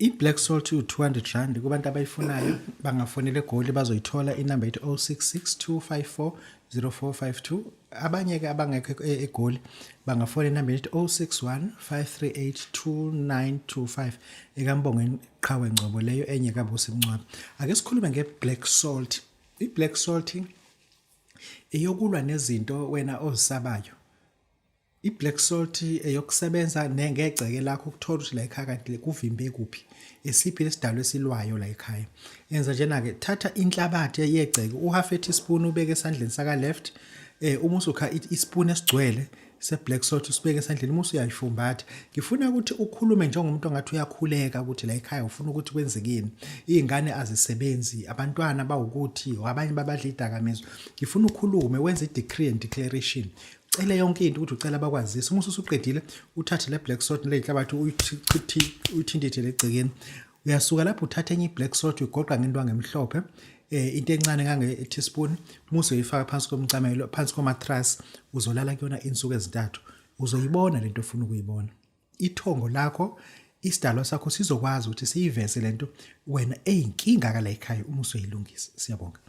I-black salt iwu-200 rand kubantu abayifunayo, bangafonela eGoli, bazoyithola inamba ethi 066 254 0452. Abanye-ke abangekho eGoli bangafona inamba ethi 061 538 2925, ekaMbongeni Qhawe Ngcobo leyo, enye kaBusi Mncwabe. Ake sikhulume nge-black salt. I-black salt eyokulwa nezinto wena ozisabayo. I-black salt eyokusebenza nengegceke lakho, ukuthola ukuthi la ekhaya kanti kuvimbe kuphi, esiphi lesidalo esilwayo la ekhaya. Yenza njena-ke: thatha inhlabathi yegceke, u-half a teaspoon ubeke esandleni saka left, uma usukha ispoon esigcwele se-black salt usibeke esandleni, uma usuyayifumbatha. Ngifuna ukuthi ukhulume njengomuntu ongathi uyakhuleka ukuthi la ekhaya ufuna ukuthi kwenzekeni, iy'ngane azisebenzi, abantwana bawukuthi abanye babadla idakamizwa. Ngifuna ukhulume, wenze i-decree and declaration, cele yonke into ukuthi ucela bakwazise. Uma usuqedile, uthathe le black salt le nhlabathi, uyithintithe legcekeni. Uyasuka lapho, uthathe enye i-black salt, uyigoqa ngentwangu emhlophe, into encane ngange teaspoon, musu uyifaka phansi komcamelo, phansi komattress, uzolala kuyona insuku ezintathu. Uzoyibona lento ofuna ukuyibona. Ithongo lakho, isidalwa sakho sizokwazi ukuthi siyiveze lento wena eyinkinga kala ekhaya uma usuyilungisa. Siyabonga.